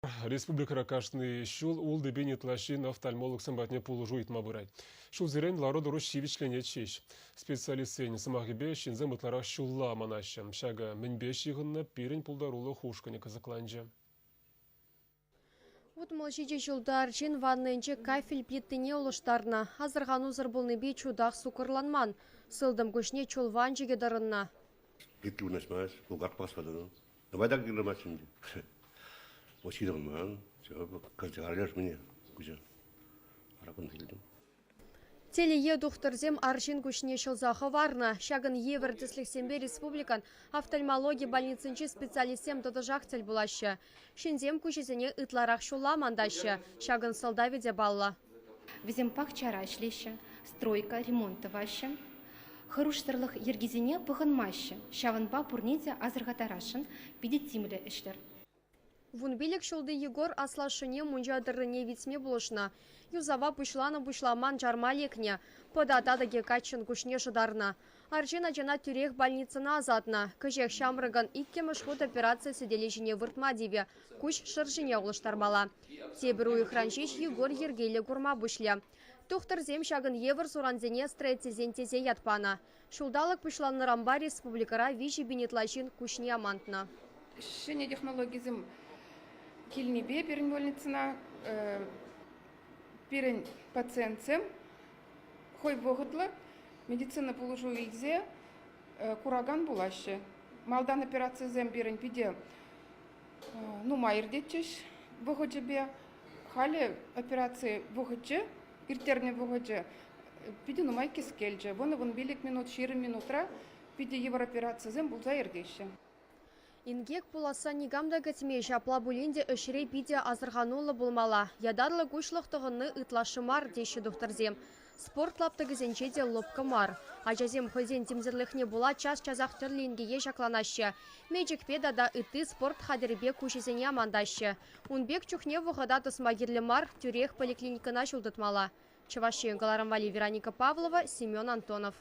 Республикӑра кашни ҫул 6 000 ытла ҫын офтальмологсем патне пулӑшу ыйтма пырать. Ҫулсерен лару-тӑру ҫивӗчленет ҫеҫ. Специалистсен сӑмахӗпе ҫынсем ытларах ҫулла аманаҫҫӗ. Ҫакӑ мӗнпе ҫыхӑннӑ, пирӗн пултарулӑх ушкӑнӗ кӑсӑкланчӗ. 67 ҫулта арҫын ваннӑйӗнче кафель плитине улӑштарнӑ. Асӑрханусӑр пулнипе чутах суккӑрланман. Сылтӑм куҫне чул ванчӑкӗ тӑрӑннӑ. Плитки вырнаҫмасть, кулкак пасма тӑнӑ. Давай так кирлӗ ӗнтӗ. Вот ҫырӑнман, все, кӑрчӑкар мне куҫа. Аракун килтӗм. Телее тухтӑрсем арҫын куҫне ҫӑлса хӑварнӑ. Ҫакӑн евӗр тӗслӗхсемпе республикӑн офтальмологи больницинчи специалистсем тӑтӑшах тӗл пулаҫҫӗ. Ҫынсем куҫӗсене ытларах ҫулла мантаҫҫӗ. Ҫакӑн сӑлтавӗ те паллӑ. Вӗсем пахчара ӗҫлеҫҫӗ, стройка, ремонт тӑваҫҫӗ. Хӑрушсӑрлӑх йӗркисене пӑхӑнмаҫҫӗ, ҫавӑнпа пурне те асӑрхаттарасшӑн, питӗ тимлӗ ӗҫлӗр. 15 ҫулти Егор аслашшӗне мунча тӑррине витме пулӑшнӑ. Юсава пуҫланӑ-пуҫламан чарма лекнӗ. Пӑта татӑкӗ каччӑн куҫне шӑтарнӑ. Арҫын ачана тӳрех больницӑна ӑсатнӑ. Кӗҫех ҫамрӑкӑн иккӗмӗш хут операци сӗтелӗ ҫине выртма тивӗ, куҫ шӑршине улӑштармалла. Тепӗр уйӑхран ҫеҫ Егор йӗркеллӗ курма пуҫлӗ. Тухтӑрсем ҫакӑн евӗр сурансене строительсен тесе ят панӑ. Ҫулталӑк пуҫланнӑранпа республикӑра 3 000 ытла ҫын куҫне амантнӑ. Ҫӗнӗ технологисем килнипе пирӗн больницӑна пирӗн пациентсем хӑй вӑхӑтлӑ медицина пулӑшу илсе куракан пулаҫҫӗ. Малтан операцисем пирӗн питӗ нумай иртетчӗҫ вӑхӑчӗпе. Халӗ операци вӑхӑчӗ, ирттернӗ вӑхӑчӗ питӗ нумай кӗскелчӗ. 10-15 минут, 20 минутра питӗ йывӑр операцисем пулса иртеҫҫӗ. Инкек пуласса никам та кӗтмен, ҫапла пулин те ӗҫре питӗ асӑрхануллӑ пулмалла. Ятарлӑ куҫлӑх тӑхӑнни ытлашши мар, теҫҫӗ тухтӑрсем. Спорт лаптӑкӗсенче те лӑпкӑ мар. Ачасем хӑйсен тимсӗрлӗхне пула час-часах тӗрлӗ инкеке ҫакланаҫҫӗ. Мечӗкпе тата ытти спорт хатӗрӗпе куҫӗсене амантаҫҫӗ. Ун пек чухне вӑхӑта тӑсма кирлӗ мар, тӳрех поликлиникӑна ҫул тытмалла. Чӑваш Ен кӑларӑм валли Вероника Павлова, Семен Антонов.